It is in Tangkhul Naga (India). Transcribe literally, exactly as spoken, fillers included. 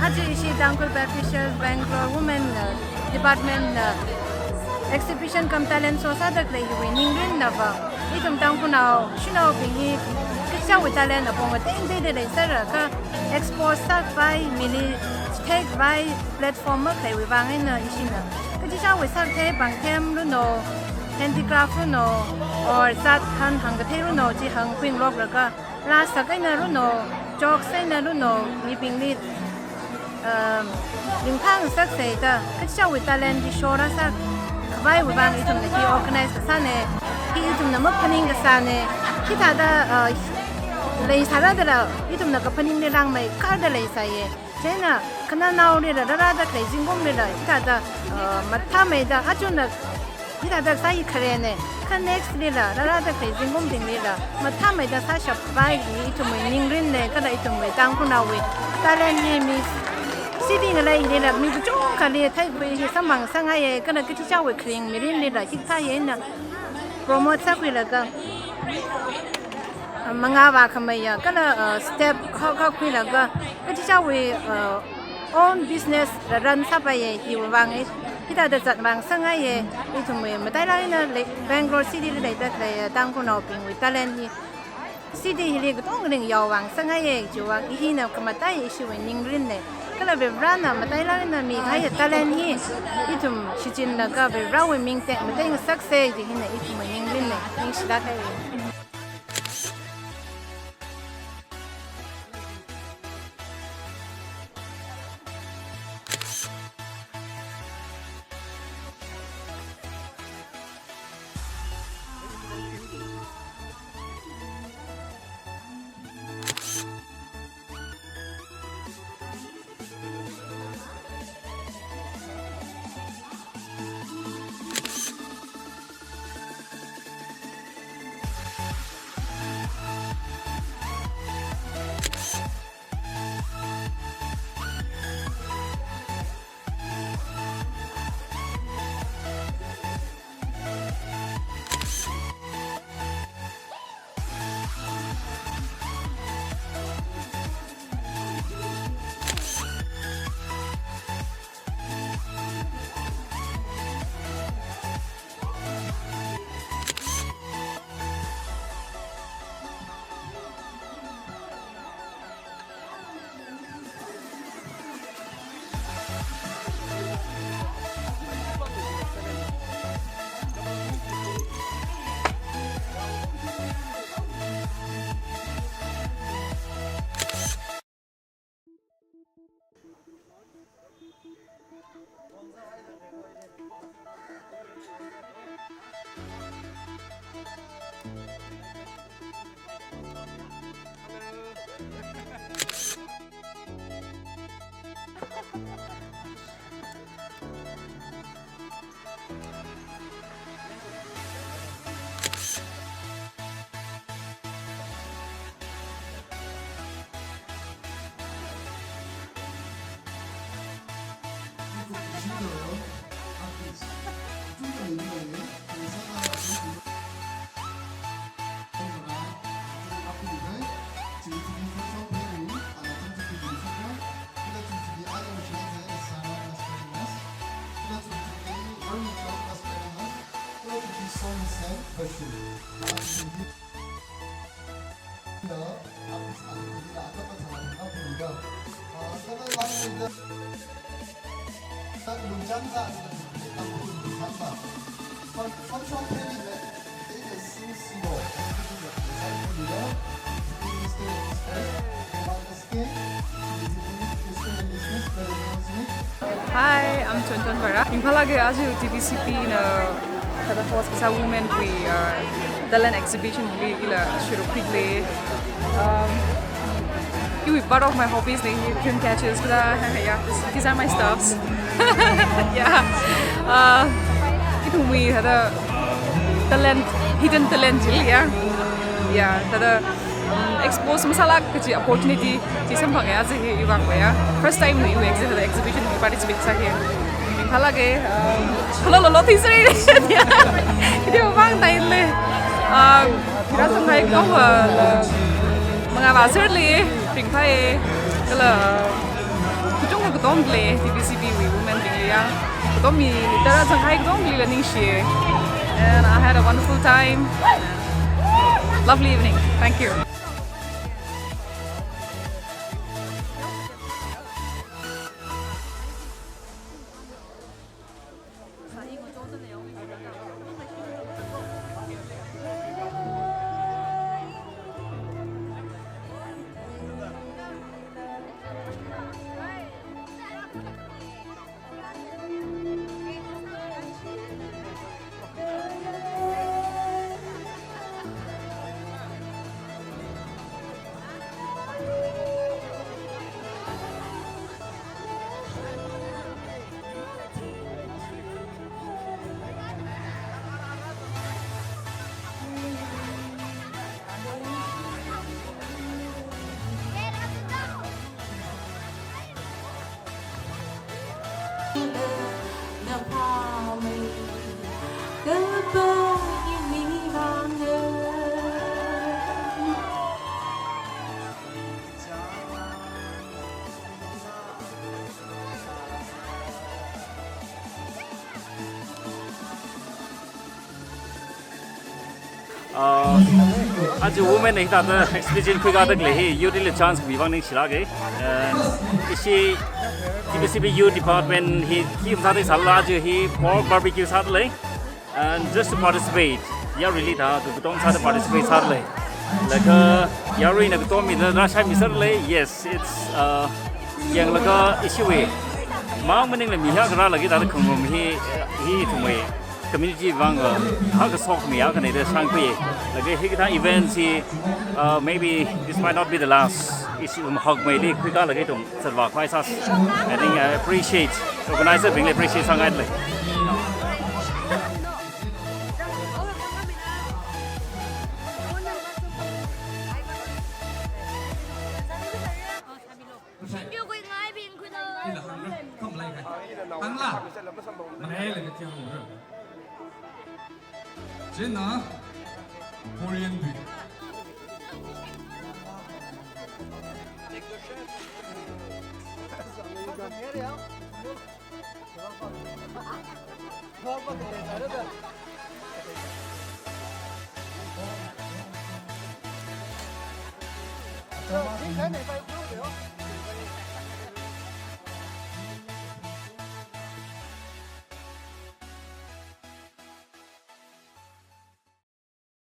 Aja ishi Tangkhul Baptist Church Bangalore Women, uh, Department, uh, exhibition cum talent show sāda khalei hiwui ningrin nava, ithum Tangkhulnao shanaobing hi kachichāwui talent apong ateng teida leisālaga expose sākhavai, mili theikhavai platform makhaleiwui vang eina ishina kachichāwui sākathei pāngthem runo, handicraft runo, or zat han hāngkathei runo chi hāngkhuingaroklaga, last sak eina runo, jokes eina runo, mibingli, um, ringphāngasaksa da, kachichāwui talent hi show rāsākhavaiwui vang ithumna hi organize kasāna, hi ithumna maphaning kasāna, hithāda, uh, leisāra dala, ithumna kaphaningli rāngmeikarda leisāya. Chieina, khananaolila, rārada khalei zingkumlila, hithāda, uh, mathāmeida, achuna, hithāda sāi kharena, kha next lila, rārada khalei zingkumtinglila, mathāmeida sāshapkhavai hi ithumwui ningrinna, kala ithumwui Tangkhulnaowui talent hi mi city ngaleilila, mi kachungkhali theikhui hi samphang sāngaiya, kala kachichāwui kharing mirinlila, hikathā eina promote sākhuilaga, uh, mangā vākhameiya, kala, uh, step kha, kha khuilaga, kachichāwui, uh, own business run sāpaiya, hiwui vang e, hithāda zatvang sāngaiya, ithumwui matailāk eina lei, Bangalore city li leida khalei, uh, Tangkhulnaobingwui talent hi city hili katongli yaovang sāngaiya, chiwui vang i hina khamataiya ishiwui ningrinna. Kala Varivarana matailāk eina mikahai talent hi ithum shichinlaga Varivarawui ming tekmateingasaksa, chi hina ithumwui ningrinna. Ningshilāk haira. Hi, I'm Chonchon Vara. Ringphālāka aja TBCB na thāda host kasā women wui, uh, talent exhibition li ila shiruk pikle. Um, iwui part of my hobbies na hi film catches kala, yeah, this, these are my stuffs. Yeah. Uh, ithumwui thāda talent, hidden talent chili, yeah. Yeah, thāda, um, expose masālāk kaji opportunity chi samphanga aja hi iwui vang ya. First time na iwui exhi-, exhibition hi participate sāya. Ringphālāka, um, khalolo lo thisri. Yeah. Iwui vang taile. Um, Rāzanghai katonga, uh, mangāvāserle, ringphāya, kala, uh, kachungkha katonga le, TBCB wui women bingli ya. Katonga mi, mi tarā zanghai katongli la ningshiya. And I had a wonderful time. Lovely evening. Thank you. Uh, aja women na hithāda exhibition khuikāda khalei hi youth li chance kami vang ningshilāka. And ishi TBCB Youth Department hi theme sāda sālala aja hi pork barbecue sādalei. And just to participate, yaruili thāda katonga sāda participate sādalei. Laga yaruina katonga mida rāshai miserlei. Yes, it's, uh, yanglaga ishiwui mang maningla mi hiyākha rālāka da khangarum hi, hi ithumwui community vang, uh, hākashok mi hiyākhana da shākhui. Laga hikathā events hi, uh, maybe this might not be the last. Ishi um hakmeili khuikālaga ithum zatvākhavai sāsa. I think I appreciate, organizer bingli appreciate sāngailei. Hāngla. Manei le kati hāngra. China Korean bing.